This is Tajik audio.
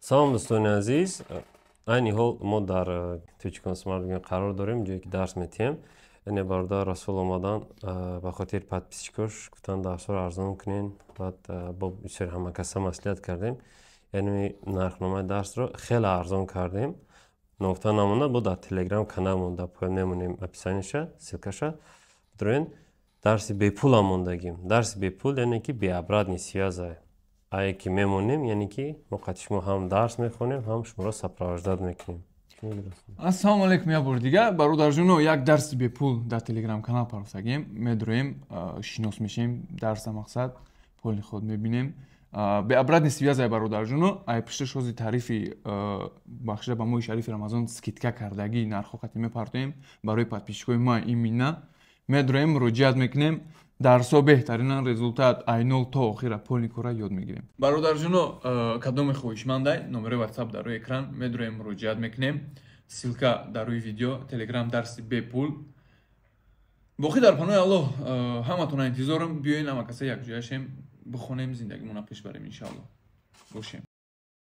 Салом, дӯстони азиз. Айни ҳол мо дар Тоҷикон Смарт қарор дорем, ҷое ки дарс метиҳем. Яъне бародар Расул омадан, ба хотири подписчикош гуфтан, дарсҳоро арзон кунен. Баъд бо бисёри ҳамакаса маслиҳат кардем, яъне нархномаи дарсро хеле арзон кардем. Ногуфта намонад, бо дар Телеграм каналмон дар поён мемонем описанияша, ссылкаша бидроен. Дарси бепулам мондагим. Дарси бепул, яъне ки бе обратный связь ае ки мемонем, яъне ки мо қати шумо ҳам дарс мехонем, ҳам шуморо сопровождать мекунем. Ассалому алайкум. Як бори дигар, бародарҷоно, як дарси бепул дар Телеграм канал паростагем. Медроем, шинос мешем, дарса мақсад полный ход мебинем, бе обратный связь ай. Бародарҷоно, ай пишта шози тарифи бахшида ба моҳи шарифи Рамазон скидка кардагӣ нархҳо қати мепартоем барои подписчикои ма имина. Медроем, муроҷиат мекунем, дарсҳо беҳтаринан, результат ай нол то охира полный кора ёд мегирем. Бародарҷоно, кадоме хоҳишмандай, номерои Ватсап дар рӯи экран, медроем, муроҷиат мекунем, ссылка дар рӯи видео, Телеграм, дарси бепул. Боқӣ дар панои Аллоҳ, ҳаматона интизорам. Биёен, ҳама каса якҷояшем, бихонем, зиндагимона пеш барем, иншааллоҳ. Бошем.